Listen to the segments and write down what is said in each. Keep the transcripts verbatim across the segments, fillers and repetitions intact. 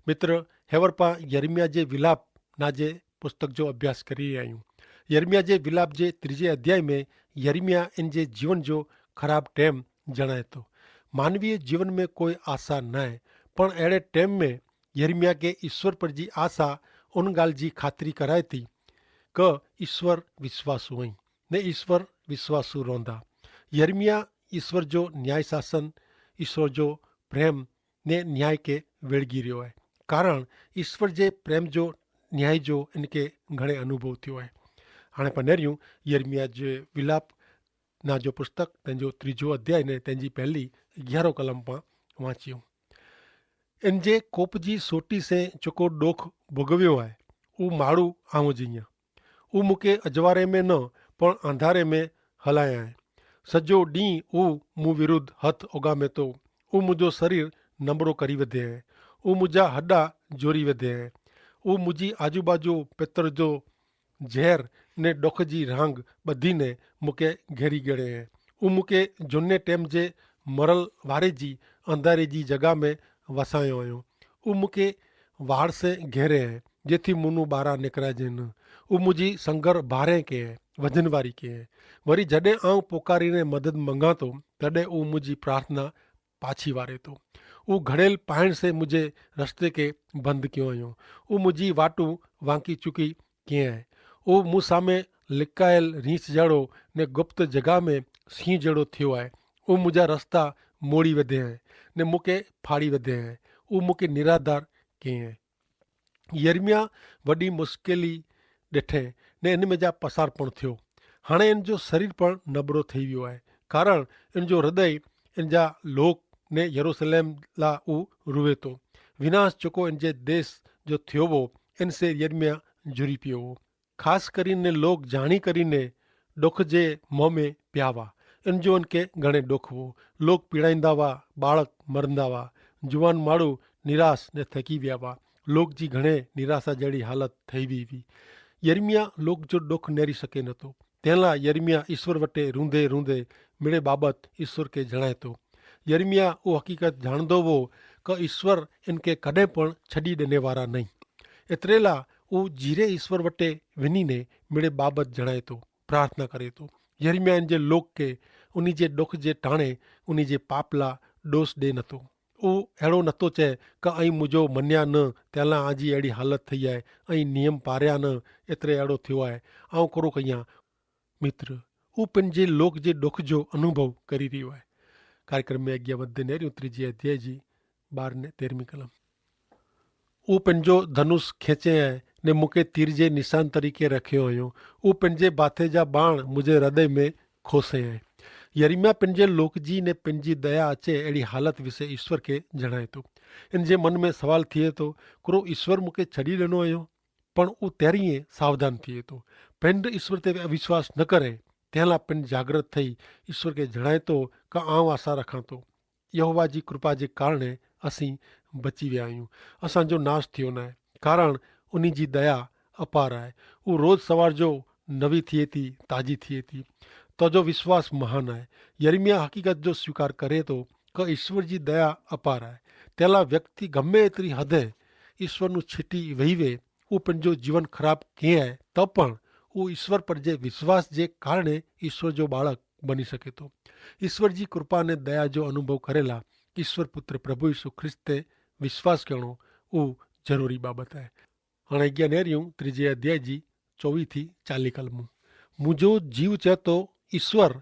મિત્ર, હેવર પાં યર્મિયા જે વિલાપ ના જે પુસ્તક જો અભ્યાસ કરી રહ્યા હૈં. યર્મિયા જે વિલાપ જે ત્રીજે અધ્યાય મેં યર્મિયા એન જે જીવન જો ખરાબ ટેમ જણાયતો. માનવીય જીવન મેં કોઈ આશા નાય, પણ એડે ટેમ મેં યર્મિયા કે ઈસ્વર પર જી આશા ઉન ગાલ જી ખાતરી કરાયતી કે ઈસ્વર વિશ્વાસુ હૈં ને ઈસ્વર વિશ્વાસુ રોંધા. યર્મિયા ઈસ્વર જો ન્યાય શાસન, ઈસ્વર જો પ્રેમ ને ન્યાય કે વેળગી રહ્યો હૈ. કારણ ઈસ્વર જે પ્રેમ જો ન્યાય જો એન કે ઘણે અનુભવ થયો હૈ. હાણે પનેર્યું યર્મિયા જે વિલાપ ના જો પુસ્તક તેનજો ત્રીજો અધ્યાય ને તેનજી પહેલી અગિયારો કલમ પાં વાંચ્યું. એન જે કોપ જી સોટી સે ચોકો ડોખ ભોગવ્યો હૈ, ઉં માડૂ આવો જઈયા. ઉં મુકે અજવારે મેં ન પણ આંધારે મેં હલાયા હૈ. સજો ડીંહ ઉં મું વિરુદ્ધ હત ઓગામે તો. ઉં મુજો શરીર નબરો કરી વધે હૈ. ઉં મુજા હડા જોરી વધે હૈ. ઉં મુજી આજુબાજુ પેતર જો ઝેર ને ડોખ જી રાંગ બધી ને મુકે ઘેરી ગણે હૈ. ઉં મુકે જોને ટેમ જે મરલ વારે જી અંધારે જી જગા મેં વસાયો અયો. ઉં મુકે વાડ સે ઘેરે હૈ, જેથી મુનું બારા નેકરા જેન. ઉં મુજી સંગર ભારે કે હૈ, વજન વારી કે હૈ. વરી જડે આઉં પોકારી ને મદદ મંગાતો તડે ઉં મુજી પ્રાર્થના પાછી વારે તો. ઉં ઘડેલ પાયણ સે મુજે રસ્તે કે બંધ ક્યો અયો. ઉં મુજી વાટું વાંકી ચુકી કે હૈ. ઉં મુસામે લિકાયેલ રીંસ જેડો ને ગુપ્ત જગા મેં સિંહ જેડો થયો હૈ. ઉં મુજા રસ્તા મોડી વધે હૈ ને મુકે ફાડી વધે હૈ. ઉં મુકે નિરાધાર કે હૈ. યર્મિયા વડી મુશ્કેલી દેઠે ને એન મેં જા પસાર પણ થયો. હાણે એન જો શરીર પણ નબરો થઈ વ્યો હૈ, કારણ એન જો હૃદય એન જા લોક ને યરૂસલેમ લા ઉં રૂવે તો. વિનાશ ચોકો એન જે દેશ જો થયો વો એન સે યર્મિયા જુરી પ્યો વો. ખાસ કરીને લોક જાણી કરીને ડોખ જે મોં મેં પ્યાવા. એન જો એન કે ઘણે ડોખ વો. લોક પીડાઈંદા વા, બાળક મરંદા વા, જુવાન માળું નિરાશ ને થકી વ્યાવા. લોક જી ઘણે નિરાશા જેડી હાલત થઈ વી વી. યર્મિયા લોક જો ડોખ નેરી શકે નતો. તેલા યર્મિયા ઈસ્વર વટે રૂંધે રૂંધે મેળે બાબત ઈસ્વર કે જણાયતો. યર્મિયા ઉં હકીકત જાણદો વો કે ઈસ્વર એન કે કદે પણ છડી દેને વારા નહીં. એતરેલા ઉં જીરે ઈસ્વર વટે વિની ને મેળે બાબત જણાયતો, પ્રાર્થના કરેતો. યર્મિયા એન જે લોક કે ઉની જે ડોખ જે ટાણે ઉની જે પાપલા ડોસ દે નતો. ઉં એડો નતો ચે કે અહીં મુજો મન્યા ન તેલા આજી એડી હાલત થઈ આય. અહીં નિયમ પાર્યા ન એતરે એડો થયો આય. આઉં કરો કહિયા. મિત્ર, ઉપને જે લોક જે ડોખ જો અનુભવ કરી રહ્યો આય. કાર્યક્રમ મેં અજ્ઞા વધે નેર્યું ત્રીજી અધ્યાય જી બાર ને તેરમી કલમ. ઉપને જો ધનુષ ખેંચે આય ને મુકે તીર જે નિશાન તરીકે રખ્યો અયો. ઉપને જે ભાથે જા બાણ મુજે હૃદય મેં ખોસે આય. યર્મિયા પને જે લોક જી ને પને જી દયા અચે એડી હાલત વિશે ઈસ્વર કે જણાયતો. એન જે મન મેં સવાલ થિયે તો, કુરો ઈસ્વર મુકે છડી ડેનો અયો? પણ ઉં તેરીએ સાવધાન થિયે તો. પેંડ ઈસ્વર તે અવિશ્વાસ ન કરે તેલા પેંડ જાગ્રત થઈ ઈસ્વર કે જણાયતો કા આવ આશા રખાતો. યહોવા જી કૃપા જે કારણે અસી બચી વ્યા અયું. અસાંજો નાશ થિયો નાય, કારણ ઉની જી દયા અપાર આય. ઉં રોજ સવાર જો નવી થિયે તી, તાજી થિયે તી. તો જો વિશ્વાસ મહાન આય. યર્મિયા હકીકત જો સ્વીકાર કરે તો કે ઈસ્વર જી દયા અપાર આય. તેલા વ્યક્તિ ગમે એતરી હદે ઈસ્વરનું છીટી વહીવે ઉપને જો જીવન ખરાબ કહેં આય, તો પણ ઉં ઈસ્વર પર જે વિશ્વાસ જે કારણે ઈસ્વર જો બાળક બની શકે તો. ઈસ્વર જી કૃપા ને દયા જો અનુભવ કરેલા ઈસ્વર પુત્ર પ્રભુ ઈસુ ખ્રિસ્ત તે વિશ્વાસ કહેણો ઉં જરૂરી બાબત આય. હણે અજ્ઞા નેર્યું ત્રીજે અધ્યાય જી ચોવી થી ચાલી કલમું. મુજો જીવ ચેતો ઈસ્વર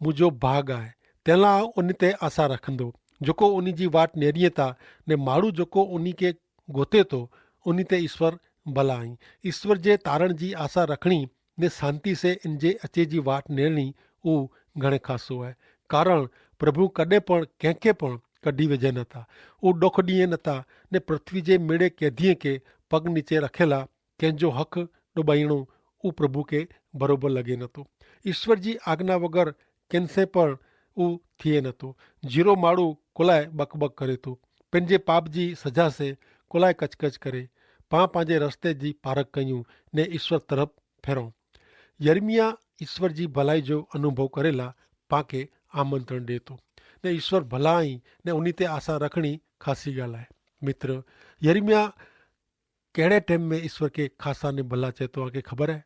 મુજો ભાગ આય, તેલા ઉની તે આશા રખંદો. જોકો ઉની જી વાટ નેરિયે તા ને માડૂ જોકો ઉની કે ગોતે તો ઉની તે ઈસ્વર ભલા આઈ. ઈસ્વર જે તારણ જી આશા રખણી ને શાંતિ સે ઇન જે અચે જી વાટ નેરણી ઉં ઘણે ખાસો આય. કારણ પ્રભુ કદે પણ કેંકે પણ કદી વજે નતા. ઉં ડોખ દિયે નતા ને પૃથ્વી જે મેડે કેદિયે કે પગ નીચે રખેલા કેંજો હક ડોબાઈણો ઉં પ્રભુ કે બરોબર લગે નતો. ઈસ્વર જી આજ્ઞા વગર કેંસે પણ ઉં થિયે નતો. જીરો માડૂ કોલાએ બકબક કરે તો, પેનજે પાપ જી સજા સે કોલાએ કચકચ કરે. પાં પાંજે રસ્તે જી પારક કહ્યું ને ઈસ્વર તરફ ફેરો. યર્મિયા ઈસ્વર જી ભલાઈ જો અનુભવ કરેલા પાંકે આમંત્રણ દેતો. ને ઈસ્વર ભલાઈ ને ઉની તે આશા રખણી ખાસી ગાલ આય. મિત્ર, યર્મિયા કહેડ઼ે ટેમ મેં ઈસ્વર કે ખાસા ને ભલા ચેતો આકે ખબર હૈ?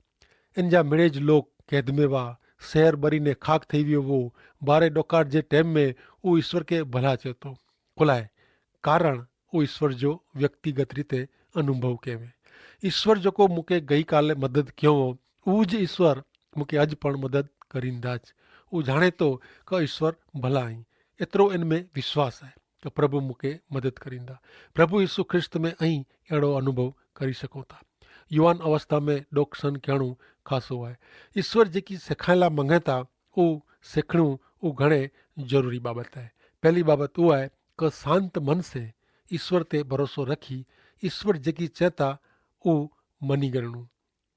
ઇન જા મિડે જ લોક કૈદ મેં વા, સહર બરી ને ખાક થઈ વ્યો વો. બારે ડોકાર જે ટેમ મેં ઉ ઈસ્વર કે ભલા ચેતો. કોલાએ કારણ ઉ ઈસ્વર જો વ્યક્તિગત રીતે અનુભવ કહેવે. ઈસ્વર જોકો મુકે ગઈ કાલે મદદ ક્યો વો, ઉજ ઈસ્વર મુકે અજ પણ મદદ કરીંદા જ. ઉ જાણે તો કે ઈસ્વર ભલા હૈં. એતરો એન મેં વિશ્વાસ હૈ કે પ્રભુ મુકે મદદ કરીંદા. પ્રભુ ઈસુ ખ્રિસ્ત મેં અહીં એડો અનુભવ કરી શકો થા. યુવાન અવસ્થા મેં ડોકસન કહેણું ખાસો હૈ. ઈસ્વર જેકી સેખાયેલા મંગેતા ઉ સેખણું ઉ ઘણે જરૂરી બાબત હૈ. પહેલી બાબત ઉ હૈ કે શાંત મન સે ઈસ્વર તે ભરોસો રખી ઈસ્વર જેકી ચેતા ઉ મની ગરણું.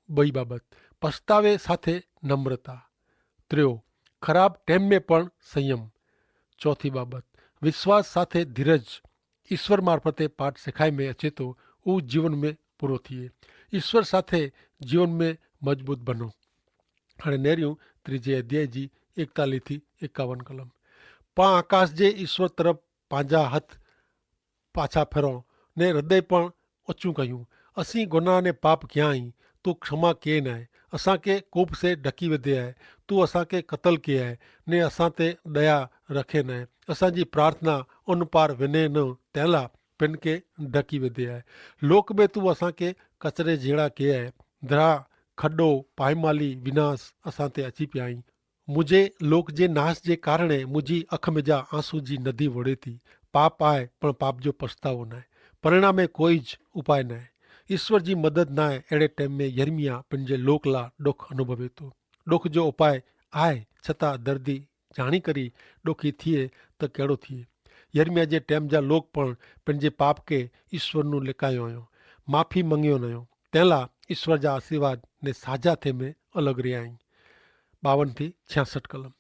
બઈ બાબત પસ્તાવે સાથે નમ્રતા. ત્રેઓ ખરાબ ટેમ મેં પણ સંયમ. ચોથી બાબત વિશ્વાસ સાથે ધીરજ. ઈસ્વર મારફતે પાઠ સેખાઈ મેં અચેતો ઉ જીવન મેં પૂરો થિયે. ઈસ્વર સાથે જીવન મેં મજબૂત બનો. હણે નેર્યું ત્રીજે અધ્યાય જી એકતાલી થી એકાવન કલમ. પા આકાશ જે ઈસ્વર તરફ પાંજા હત પાછા ફેરો ને હૃદય પણ ઓછું કહ્યું, અસી ગુનાહ ને પાપ ક્યાં હી? તું ક્ષમા કે નાય? અસાંકે કોપ સે ઢકી વધે હૈ. તું અસાંકે કતલ કે હૈ ને અસાં તે દયા રખે નાય. અસાંજી પ્રાર્થના અનુપાર વિને ન તેલા પેનકે ઢકી વધે હૈ. લોક મેં તું અસાંકે કચરે જેડા કે હૈ. ધ્રા ખડો પાઈમાલી વિનાશ અસાં તે અચી પ્યાઈ. મુઝે લોક જે નાસ જે કારણે મુઝે અખમે જા આંસુ જી નદી વડે થી. પાપ આય પણ પાપ જો પસ્તાવો નાય. પરિણામે કોઈ જ ઉપાય નાય. ઈસ્વર જી મદદ નાય એડે ટેમ મેં યર્મિયા પન જે લોક લા ડોખ અનુભવે તો. ડોખ જો ઉપાય આય છતાં દર્દી જાણી કરી ડોખી થિયે તો કેડો થિયે? યર્મિયા જે ટેમ જા લોક પણ પન જે પાપ કે ઈસ્વર નું લેકાયો અયો, માફી મંગ્યો નયો. તેલા ઈસ્વર જા આશીર્વાદ ને સાજા થે મેં અલગ રિયા હૈં. બાવન થી છ્યાસઠ કલમ.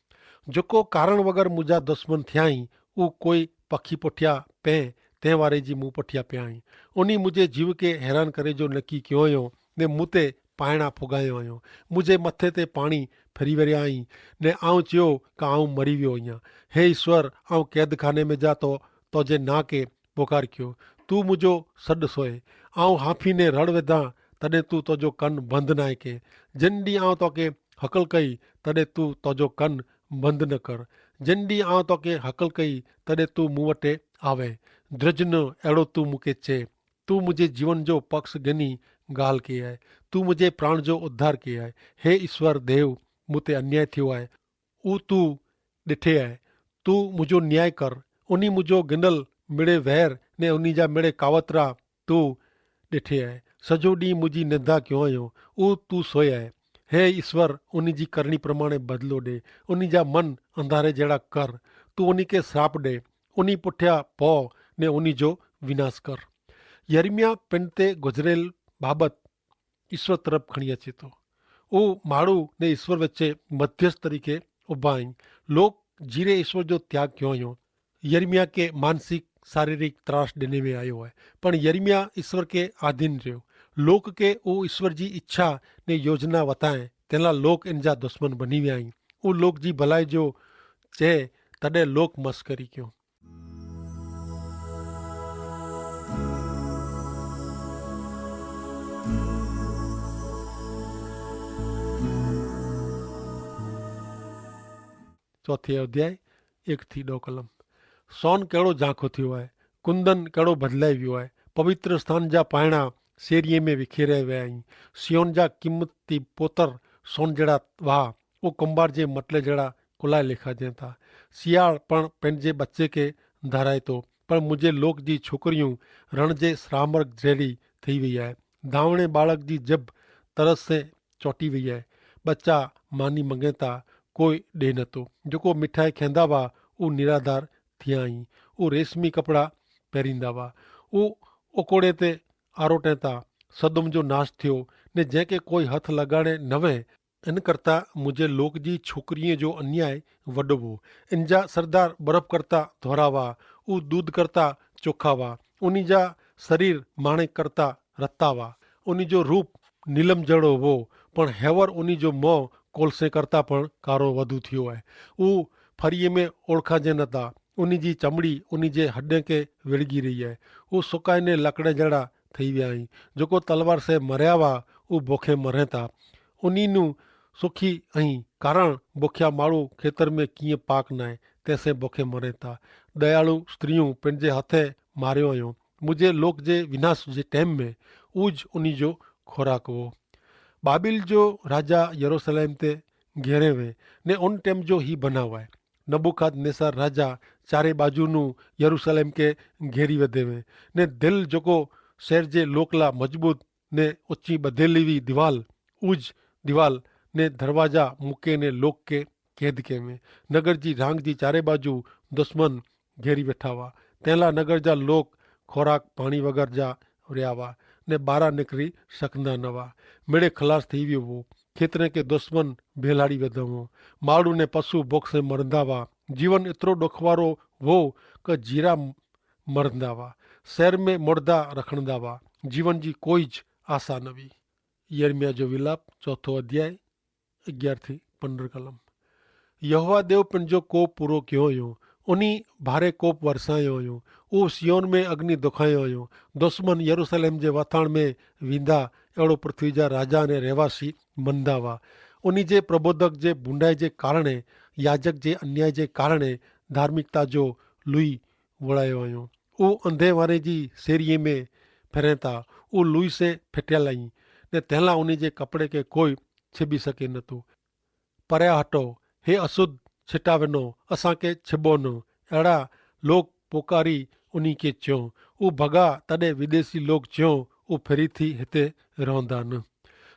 જોકો કારણ વગર મુઝે દુશ્મન થ્યાઈ ઉહ કોઈ પખી પઠ્યા પૈં તેંવારે જી મું પઠ્યા પ્યાઈ. ઉની મુઝે જીવ કે હેરાન કરે જો નકી ક્યોંયો ને મુતે પાયણા ફુગાયો અયો. મુઝે મતે તે પાણી ફેરી વર્યા આઈ ને આઉં ચ્યો કા આઉં મરી વ્યો અયા. હે ઈસ્વર, આઉં કૈદખાને મેં જા તો તોજે ના કે પોકાર ક્યો. તું મુઝો સડ સોય. આઉં હાંફી ને રડ વેધા તદે તું તોજો કન બંધ નાય કે. જેન દી આઉં તોકે હકલ કઈ તદે તું તોજો કન બંધ ન કર. જેન દી આઉં તોકે હકલ કઈ તદે તું મુવટે આવે. દ્રજ ન એડો તું મુકે ચે. તું મુઝે જીવન જો પક્ષ ગની ગાલ કે આય. તું મુઝે પ્રાણ જો ઉદ્ધાર કે આય. હે ઈસ્વર દેવ, મુતે અન્યાય થ્યો આય. ઉહ તું દેઠે આય. તું મુઝો ન્યાય કર. ઉની મુઝો ગિનલ મેડે વહેર ને ઉની જા મેડે કાવતરા તું દેઠે આય. સજો દી મુઝી નિંદા ક્યો આયો. ઉહ તું સોય આય. હે ઈસ્વર, ઉની જી કરણી પ્રમાણે બદલો દે. ઉની જા મન અંધારે જેડા કર. તું ઉની કે સ્રાપ દે. ઉની પુઠ્યા પો ને ઉની જો વિનાશ કર. યર્મિયા પેનતે ગજરેલ બાબત ઈસ્વર તરફ ખણિયા છે તો ઉહ માડૂ ને ઈસ્વર વચ્ચે મધ્યસ્થ તરીકે ઉભા હૈં. લોક જીરે ઈસ્વર જો ત્યાગ ક્યો હૈં. યર્મિયા કે માનસિક શારીરિક ત્રાસ દેને મેં આયો હૈ. પણ યર્મિયા ઈસ્વર કે આધીન રહ્યો. લોક કે ઉહ ઈસ્વર જી ઇચ્છા ને યોજના વતાએ તેના લોક એનજા દુશ્મન બની વ્યા હૈં. ઉહ લોક જી ભલાઈ જો ચે તદે લોક મસ્કરી ક્યો. ચોથે અધ્યાય એક થી દો કલમ. સોન કહેડો ઝાંખો થયો હૈ? કુંદન કહેડો બદલાઈ વ્યો હૈ? પવિત્ર સ્થાન જા પાયણા શેરિયે મેં વિખેરાઈ વ્યા હૈં. સિયોન જા કિંમતી પોતર સોન જેડા વાહ. વો કુંભાર જે મટલે જેડા કુલાઈ લેખા જેતા. સિયાળ પણ પેનજે બચ્ચે કે ધરાયતો. પણ મુઝે લોક જી છોકરિયું રણ જે સ્રામર જેડી થઈ વય હૈ. ધાવણે બાળક જી જબ તરસ સે ચોટી વય હૈ. બચ્ચા માની મંગેતા કોઈ દેહ નતો. જોકો મિઠાઈ ખેંદા વા ઉહ નિરાધાર થિયા હૈં. ઉહ રેશમી કપડા પહેરીંદા વા. ઉહ ઓકોડે તે આરોટેતા. સદોમ જો નાશ થ્યો ને જેંકે કોઈ હથ લગાડે નવે. એન કરતા મુઝે લોક જી છોકરીએ જો અન્યાય વડવો. એન જા સરદાર બરફ કરતા ધોરાવા. ઉહ દૂધ કરતા ચોખાવા. ઉની જા શરીર માણે કરતા રત્તાવા. ઉની જો રૂપ નીલમ જેડો વો. પણ હેવર ઉની જો મોં કોલસે કરતા પણ કારો વધુ થ્યો હૈ. ઉહ ફરિયે મેં ઓળખા જે નતા. ઉની જી ચમડી ઉની જે હડ઼ે કે વેડ઼ગી રહી હૈ. ઉહ સુકાઈ ને લકડ઼ે જેડા થઈ વ્યા હૈં. જોકો તલવાર સે મર્યા વા ઉહ ભોખે મરે થા. ઉની નું સુખી અહીં કારણ ભોખ્યા માળુ ખેતર મેં કિયાં પાક નાય. તેસે ભોખે મરે થા. દયાળુ સ્ત્રી ઉં પન જે હાથે માર્યો અયો. મુઝે લોક જે વિનાશ જે ટેમ મેં ઉજ ઉની જો ખોરાક વો. બાબિલ જો રાજા યરુસલેમ તે ઘેરે વે ને ઉન ટેમ જો હી ભનાવાય. નબુખાદનેસર રાજા ચારે બાજુનું યરુસલેમ કે ઘેરી વધે વે. ને દિલ જોકો શહેર જે લોકલા મજબૂત ને ઓચ્છી બધેલી વી દિવાલ ઉજ દિવાલ ને ધરવાજા મુકે ને લોક કે કેદ કેવે. નગર જી રાંગ જી ચારે બાજુ દુશ્મન ઘેરી વેઠાવા. તેલા નગર જા લોક ખોરાક પાણી વગર જા વ્યાવા ને બારા નેકરી સકના નવા. મેળે ખલાસ થઈ વ્યો વો. ખેતરે કે દુશ્મન ભેલાડી વેધો વો. માળુ ને પશુ ભોક્ષે મરંદા વા. જીવન એતરો ડોખવારો વો કે જીરા મરંદા વા. શહેર મેં મોડદા રખણદા વા. જીવન જી કોઈ જ આશા નવી. યર્મિયા જો વિલાપ ચોથો અધ્યાય અગિયાર થી પંદર કલમ. યહોવા દેવ પણ જો કોપ પૂરો ક્યો અયો. ઉની ભારે કોપ વરસાયો અયો. ઉહ સિયોન મેં અગ્નિ દોખાયો અયો. દુશ્મન યરુસલેમ જે વાથાણ મેં વિંદા એડો પૃથ્વી જા રાજા અને રહેવાસી મંદા વા. ઉની જે પ્રબોધક જે ભૂંડાઈ જે કારણે યાજક જે અન્યાય જે કારણે ધાર્મિકતા જો લુઈ વળાયો અયો. ઉહ અંધે વારે જી સેરિયે મેં ફેરેતા. ઉહ લુઈ સે ફેટ્યા લઈ ને તેલા ઉની જે કપડે કે કોઈ છેબી શકે નતું. પર્યા હટો, હે અશુદ્ધ છેટાવેનો, અસાંકે છેબો ન. એડા લોક પોકારી ઉની કે ચ્યો. ઉં ભગા તદે વિદેશી લોક ચ્યો. ઉં ફેરી થી હેતે રોંદા ન.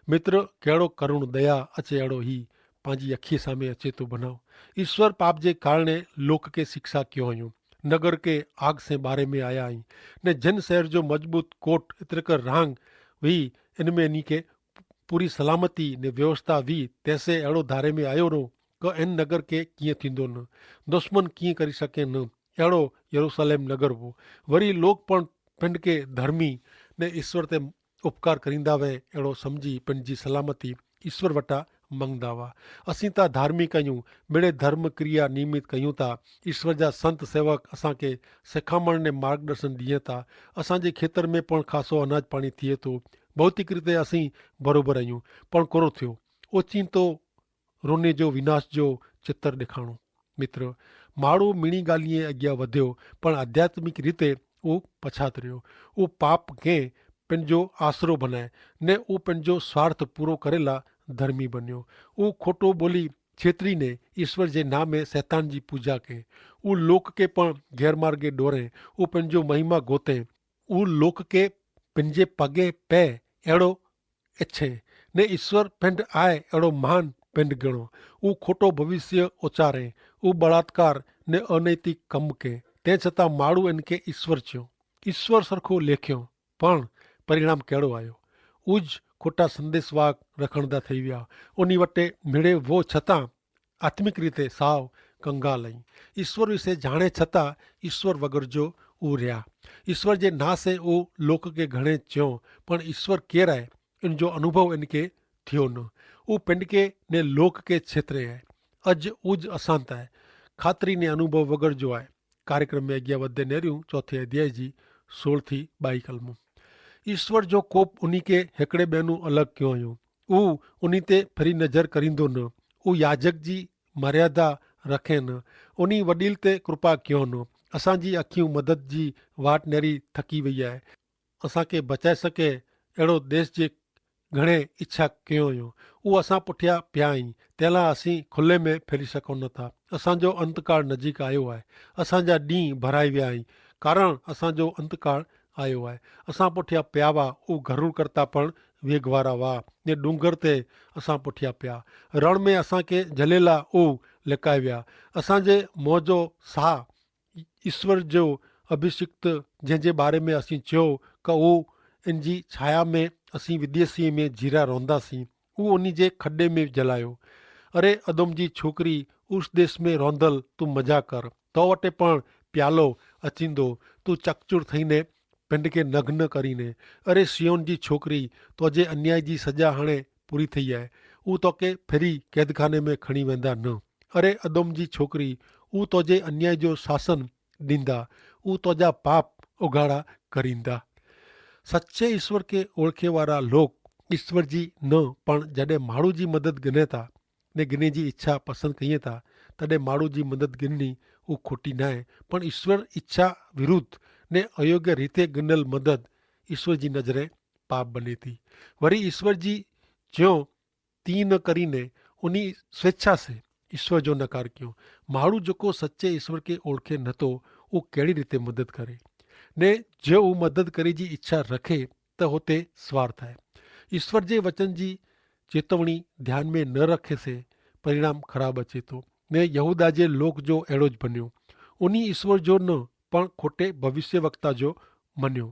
મિત્ર, કેડો કરુણ દયા અચે એડો હી પાંજી અખી સામે અચેતો ભનાવ. ઈસ્વર પાપ જે કારણે લોક કે શિક્ષા ક્યો અયો. નગર કે આગ સે બારે મેં આયા હી. ને જેન શહેર જો મજબૂત કોટ એતરકર રાંગ વહી એન મેં એની કે પૂરી સલામતી ને વ્યવસ્થા વી તેસે એડો ધારે મેં આયો રો. કે એન નગર કે કિયા થીંદો ન દુશ્મન કિયા કરી શકે ન. એડો યરુસલેમ નગર વો. વરી લોક પણ પેંડ કે ધર્મી ને ઈસ્વર તે ઉપકાર કરીંદા વે એડો સમઝી પેંડ જી સલામતી ઈસ્વર વટા મંગદા વા. અસી તા ધાર્મી કહ્યું મેડે ધર્મ ક્રિયા નિયમિત કહ્યું તા. ઈસ્વર જા સંત સેવક અસાંકે સેખામણ ને માર્ગદર્શન દિયે તા. અસાંજે ખેતર મેં પણ ખાસો અનાજ પાણી થિયે તો. ભૌતિક રીતે અસી ભરોભર અયું. પણ કોરો થ્યો ઓચિંતો રોને જો વિનાશ જો ચિત્ર દેખાણો. મિત્ર, માળુ મિણી ગાલિયે અગિયા વધ્યો પણ આધ્યાત્મિક રીતે ઉં પછાત રહ્યો. ઉં પાપ કે પેનજો આશરો ભનાય ને ઉં પેનજો સ્વાર્થ પૂરો કરેલા ધર્મી બન્યો. ઉં ખોટો બોલી છેતરી ને ઈસ્વર જે નામે સૈતાન જી પૂજા કે. ઉં લોક કે પણ ગેરમાર્ગે ડોરે. ઉં પેનજો મહિમા ગોતે. ઉં લોક કે પેનજે પગે પે એડો એચ્છે ને ઈસ્વર પેંડ આય એડો મહાન પેંડ ગણો. ઉં ખોટો ભવિષ્ય ઓચારે. ઉં બળાત્કાર ને અનૈતિક કમ કે. તે છતાં માળુ એન કે ઈસ્વર ચ્યો ઈસ્વર સરખો લેખ્યો. પણ પરિણામ કેડો આયો? ઉજ ખોટા સંદેસવાગ રખણદા થઈ વ્યા. ઉની વટે મેળે વો છતાં આત્મિક રીતે સાવ કંગાલ અહીં. ઈસ્વર વિશે જાણે છતાં ઈસ્વર વગર જો ઉર્યા. ઈસ્વર જે નાસે ઉ લોક કે ઘણે ચ્યો. પણ ઈસ્વર કેરાય એન જો અનુભવ એન કે થયો ન. ઉ પેંડકે ને લોક કે છેતરે આય. અજ ઉજ અસાંત આય. ખાતરી ને અનુભવ વગર જો આય. કાર્યક્રમ મેં અગિયા વધે નેર્યું ચોથે અધ્યાય જી સોળ થી બાઈ કલમો. ઈસ્વર જો કોપ ઉની કે હેકડ઼ે બેનું અલગ ક્યો અયો. ઉ ઉની તે ફરી નજર કરીંદો ન. ઉ યાજક જી મર્યાદા રખે ન. ઉની વડીલ તે કૃપા ક્યો ન. અસાં જી અખિયું મદદ જી વાટ નેરી થકી વૈયા હૈ. અસાં કે બચાઈ સકે એડો દેશ જે ઘણે ઇચ્છા કયો અયો. ઉ અસાં પુઠ્યા પ્યા હી તેલા અસી ખુલ્લે મેં ફેરી સકો ન થા. અસાં જો અંતકાળ નજીક આયો હૈ. અસાં જા ડીંહ ભરાઈ વ્યા હી. કારણ અસાં જો અંતકાળ આયો હૈ. અસાં પુઠ્યા પ્યાવા ઉ ઘરૂર કરતા પણ વેગવારા વા. ને ડુંગર તે અસાં પુઠ્યા પ્યા. રણ મેં અસાં કે જલેલા ઉ લેકાઈ વ્યા. અસાં જે મોજો સાહ ઈસ્વર જો અભિષિક્ત જેન જે બારે મેં અસી ચ્યો કે ઉ એન જી છાયા મેં અસી વિદેશી મેં જીરા રોંદા સી. ઉ ઉની જે ખડ઼ે મેં જલાયો. અરે અદોમ જી છોકરી, ઉસ દેશ મેં રોંદલ તું મજા કર. તો વટે પણ પ્યાલો અચિંદો તું ચકચુર થઈ ને પેંડ કે નગ્ન કરી ને. અરે સિયોન જી છોકરી, તો જે અન્યાય જી સજા હણે પૂરી થઈ આય. ઉ તો કે ફેરી કૈદખાને મેં ખણી વેંદા ન. અરે અદોમ જી છોકરી, ઉહ તોજે અન્યાય જો શાસન દીંદા. ઉહ તોજા પાપ ઉગાડા કરીંદા. સચ્ચે ઈસ્વર કે ઓળખે વારા લોક ઈસ્વર જી ન પણ જડે માડૂ જી મદદ ગને તા ને ગને જી ઇચ્છા પસંદ કહિએ તા, તદે માડૂ જી મદદ ગનની ઉહ ખોટી નાય. પણ ઈસ્વર ઇચ્છા વિરુદ્ધ ને અયોગ્ય રીતે ગનલ મદદ ઈસ્વર જી નજરે પાપ બને તી. વરી ઈસ્વર જી જ્યો તી ન કરીને ઉની સ્વેચ્છા સે ઈસ્વર જો નકાર ક્યો. માડૂ જોકો સચ્ચે ઈસ્વર કે ઓળખે નતો ઉહ કહેડી રીતે મદદ કરે? ને જો ઉહ મદદ કરે જી ઇચ્છા રખે તો હોતે સ્વાર્થ હૈ. ઈસ્વર જે વચન જી ચેતવણી ધ્યાન મેં ન રખે સે પરિણામ ખરાબ અચેતો. ને યહૂદા જે લોક જો એડો જ બન્યો. ઉની ઈસ્વર જો ન પણ ખોટે ભવિષ્યવક્તા જો મન્યો.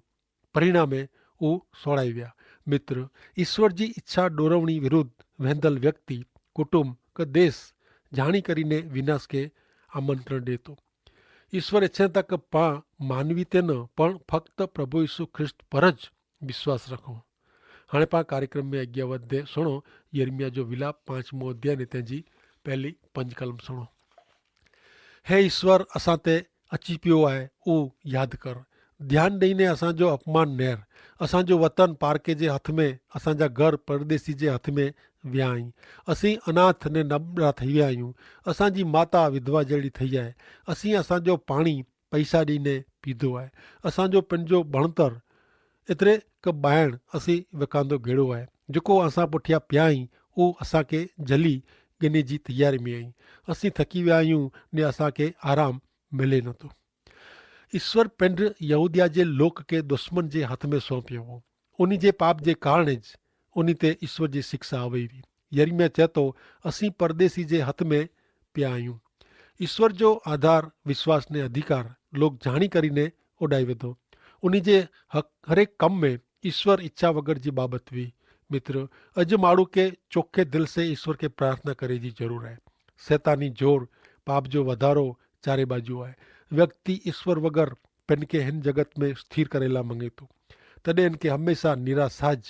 પરિણામે ઉહ સોડાઈ વ્યા. મિત્ર, ઈસ્વર જી ઇચ્છા ડોરવણી વિરુદ્ધ વેંધલ વ્યક્તિ, કુટુંબ કે દેશ જાણી કરીને વિનાશ કે આમંત્રણ દેતો. ઈસ્વર ઇચ્છે તક પા માનવી તે ન પણ ફક્ત પ્રભુ ઈસુ ખ્રિસ્ત પર જ વિશ્વાસ રખો. હણે પા કાર્યક્રમ મેં અજ્ઞાવત દે સુણો. યર્મિયા જો વિલાપ પાંચમો અધ્યાય ને તેની પહેલી પંજકલમ સુણો. હે ઈસ્વર, અસાં તે અચી પ્યો આય ઉહ યાદ કર. ધ્યાન દઈને અસાં જો અપમાન નેર. અસાં જો વતન પારકે જે હથ મેં અસાં જા ઘર પરદેસી જે હથ મેં વ્યા આઈ. અસી અનાથ ને નબરા થઈ વ્યા આયું. અસાં જી માતા વિધવા જેડી થઈ આય. અસી અસાં જો પાણી પૈસા દઈને પીધો આય. અસાં જો પન જો ભણતર એતરે કે બાયણ અસી વેકાંદો ગેડો આય. જોકો અસાં પુઠ્યા પ્યાઈ ઉહ અસાં કે જલી ગને જી તૈયારી મેં આઈ. અસી થકી વ્યા આયું ને અસાં કે આરામ મેલે નતો. ઈસ્વર પેંધ યહૂદિયા જે લોક કે દુશ્મન જે હાથ મેં સોંપ્યો હો. ઉની જે પાપ જે કારણે જ ઉની તે ઈસ્વર જી શિક્ષા આવે વી. યર્મિયા ચેતો, અસી પરદેસી જે હાથ મેં પ્યાયું. ઈસ્વર જો આધાર વિશ્વાસ ને અધિકાર લોક જાણી કરીને ઉડાઈ વધો. ઉની જે હરેક કમ મેં ઈસ્વર ઇચ્છા વગર જી બાબત વી. મિત્ર, અજ માણુ કે ચોખે દિલ સે ઈસ્વર કે પ્રાર્થના કરે જી જરૂર હૈ. સેતાની જોર પાપ જો વધારો ચારે બાજુ આય. વ્યક્તિ ઈસ્વર વગર પેનકે હેન જગત મેં સ્થિર કરેલા મંગેતુ, તદે એનકે હમેંશા નિરાશા જ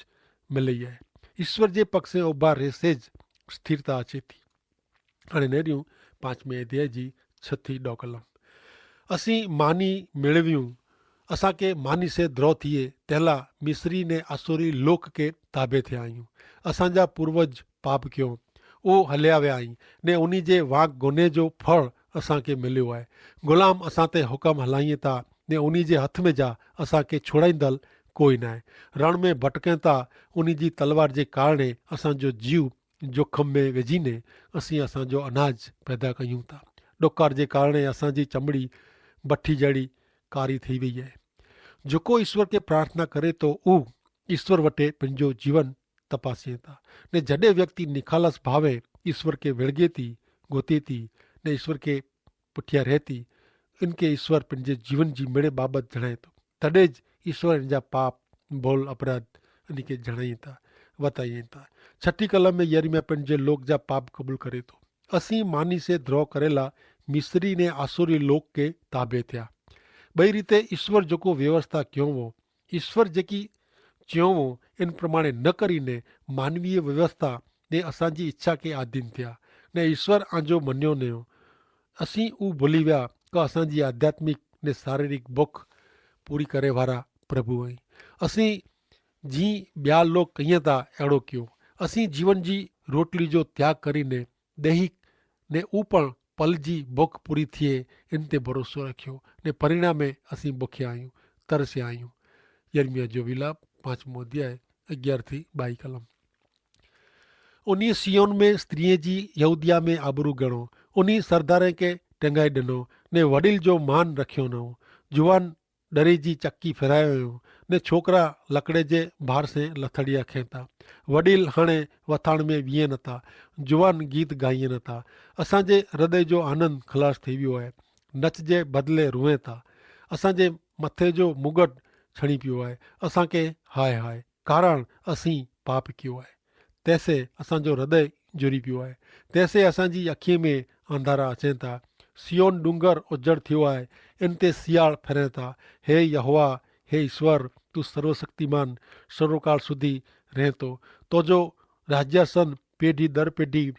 મેં લઈ આય. ઈસ્વર જે પક્ષે ઉભા રહેશે જ સ્થિરતા અચેતી. અને નેર્યું પાંચમે અધ્યાય જી છથી ડોકલમ. અસી માની મેળવ્યું. અસાંકે માની સે દ્રોહ થિયે તેલા મિસરી ને આસુરી લોક કે તાબે થ્યા આયું. અસાંજા પૂર્વજ પાપ ક્યો, ઉહ હલ્યાવ્યા આઈ, ને ઉની જે વાંક ગોને જો ફળ અસાંકે મિલ્યો આય. ગુલામ અસાંતે હુકમ હલાઈયે તા, ને ઉની જે હથ મેં જા અસાંકે છોડાઈંદલ કોઈ નાય. રણ મેં ભટકે તા ઉની જી તલવાર જે કારણે અસાંજો જીવ જોખમ મેં વેજી ને અસી અસાંજો અનાજ પેદા કયું તા. ડોકાર જે કારણે અસાંજી ચમડી ભઠી જેડી કારી થઈ વય હૈ. જોકો ઈસ્વર કે પ્રાર્થના કરે તો ઉહ ઈસ્વર વટે પંજો જીવન તપાસે તા. ને જડે વ્યક્તિ નિખાલસ ભાવે ઈસ્વર કે વેળગે તી ગોતે તી ને ઈસ્વર કે પુઠ્યા રહેતી, ઇનકે ઈસ્વર પંજે જીવન જી મેળે બાબત જણાયતો. તદે જ ઈસ્વર ઇનજા પાપ ભોલ અપરાધ અનિકે જણાયતા વતાયતા. છઠી કલમ મેં યર્મિયા પંજે લોક જા પાપ કબૂલ કરેતો. અસી માની સે દ્રોહ કરેલા મિસરી ને આસુરી લોક કે તાબે થ્યા. બઈ રીતે ઈસ્વર જોકો વ્યવસ્થા ક્યોંવો, ઈસ્વર જેકી ચ્યોંવો એન પ્રમાણે ન કરીને માનવીય વ્યવસ્થા ને અસાંજી ઇચ્છા કે આધીન થ્યા, ને ઈસ્વર આંજો મન્યો નયો. અસી ઉં ભોલી વ્યા કે અસાંજી આધ્યાત્મિક ને શારીરિક ભોખ પૂરી કરે વારા પ્રભુ અહીં. અસી જી બ્યા લોક કહિયા તા એડો ક્યો. અસી જીવન જી રોટલી જો ત્યાગ કરીને દૈહિક ને ઉપણ પલ જી ભોખ પૂરી થિયે એન તે ભરોસો રાખ્યો, ને પરિણામે અસી ભોખ્યા આયું, તરસ્યા આયું. યર્મિયા જો વિલાપ પાંચમો અધ્યાય અગિયાર થી બાઈ કલમ. ઉની સિયોન મેં સ્ત્રીએ જી યહૂદિયા મેં આબરૂ ગણો. ઉની સરદારે કે ટેંગાઈ ડનો ને વડીલ જો માન રખ્યો નવો. જુવાન ડરે જી ચક્કી ફેરાયો યો, ને છોકરા લકડે જે ભાર સે લથડિયા ખેંતા. વડીલ હણે વથાણ મેં વિયે નતા. જુવાન ગીત ગાયે નતા. અસાંજે હૃદય જો આનંદ ખલાસ થઈ વ્યો હૈ. નચ જે બદલે રુવેતા. અસાંજે મથે જો મુગટ છણી પ્યો હૈ. અસાંકે હાય હાય, કારણ અસી પાપ ક્યો હૈ. તેસે અસાંજો હૃદય જોરી પ્યો હૈ. તેસે અસાંજી અખી મેં અંધારા અચેતા. સિયોન ડુંગર ઉજ્જડ થ્યો હૈ. એન તે સિયાળ ફેરેતા. હે યહોવા, હે ઈસ્વર, તું સર્વશક્તિમાન સર્વકાળ સુધી રહેતો. તો જો રાજ્યાસન પેઢી દર પેઢી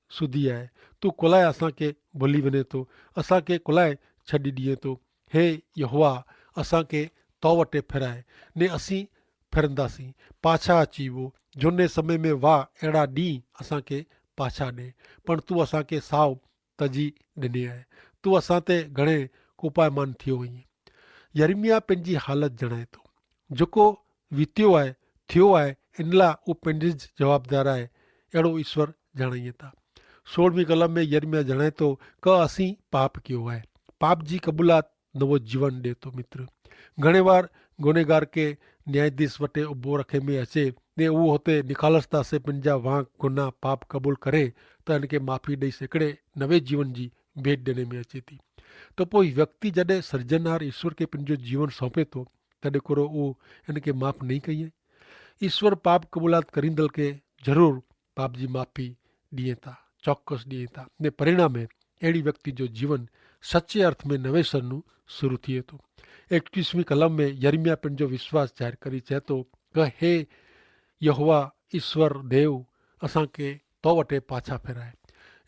સુધી આય? તું કોલાએ અસાંકે ભલી વને તો? અસાંકે કોલાએ છડી દિયે તો? હે યહોવા, અસાંકે તો વટે ફેરાય, ને અસી ફેરંદા સી. પાછા અચીવો. જોને સમય મેં વાહ એડા દી અસાંકે પાછા દે. પણ તું અસાંકે સાવ તજી દને આય. તું અસાંતે ઘણે કોપાયમાન થિયો હૈં. યર્મિયા પેનજી હાલત જણાયતો. જોકો વિત્યો આય, થિયો આય, એનલા ઉપ પેનજી જવાબદાર આય. એડો ઈસ્વર જણાયે તા. સોળવી કલમ મેં યર્મિયા જણાયતો કે અસી પાપ કિયો આય. પાપ જી કબૂલાત નવો જીવન દેતો. મિત્ર, ઘણે વાર ગુનેગાર કે ન્યાયાધીશ વટે ઉભો રખે મેં હશે, ને ઉહ હોતે નિખાલસતા સે પંજા વાંક ગુના પાપ કબૂલ કરે, તો એનકે માફી દઈ સેકડે નવે જીવન જી ભેટ દેને મેં હશે તી. તો પોઈ વ્યક્તિ જડે સર્જનાર ઈસ્વર કે પંજો જીવન સોંપે તો તદે કોરો ઉહ એનકે માફ નહીં કહિયે? ઈસ્વર પાપ કબૂલાત કરીંદલ કે જરૂર પાપ જી માફી દિયે તા, ચોક્કસ દિયે તા. ને પરિણામે એડી વ્યક્તિ જો જીવન સચ્ચે અર્થ મેં નવેસરનું શરૂ થિયે તો. એકવીસમી કલમ મેં યર્મિયા પણ જો વિશ્વાસ જાહેર કરી ચહેતો કે હે યહોવા ઈસ્વર દેવ, અસાંકે તો વટે પાછા ફેરાય.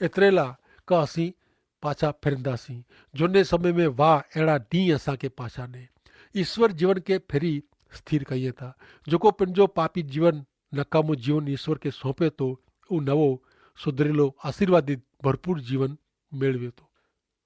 એતરેલા કે અસી પાછા ફેરંદા સી. જોને સમય મેં વાહ એડા દી અસાંકે પાછા દે. ઈસ્વર જીવન કે ફેરી સ્થિર કહિયે તા. જોકો પણ જો પાપી જીવન નકામો જીવન ઈસ્વર કે સોંપે તો ઉહ નવો સુધરેલો આશીર્વાદિત ભરપૂર જીવન મેળવે તો.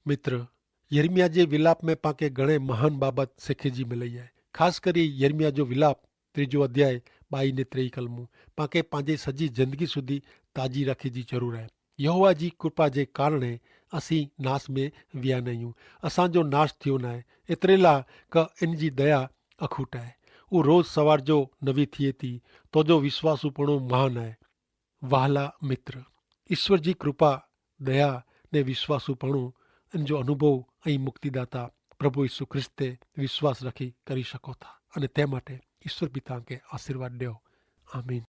મિત્ર, યર્મિયા જે વિલાપ મેં પાંકે ઘણે મહાન બાબત સેખે જી મેં લઈ આય. ખાસ કરી યર્મિયા જો વિલાપ ત્રીજો અધ્યાય બાઈ ને ત્રેય કલમું પાંકે પાંજે સજી જિંદગી સુધી તાજી રાખે જી જરૂર આય. યહોવા જી કૃપા જે કારણે અસી નાસ મેં વ્યા નહિયું. અસાંજો નાસ થિયો નાય. એતરેલા કે એન જી દયા અખૂટ આય. ઉહ રોજ સવાર જો નવી થિયે તી. તો જો વિશ્વાસુ પણ મહાન આય. વહાલા મિત્ર, ઈસ્વર જી કૃપા, દયા ને વિશ્વાસુ પણ એન જો અનુભવ અહીં મુક્તિદાતા પ્રભુ ઈસુ ખ્રિસ્તે વિશ્વાસ રાખી કરી શકો થા. અને તે માટે ઈસ્વર પિતા કે આશીર્વાદ દેવ. આમીન.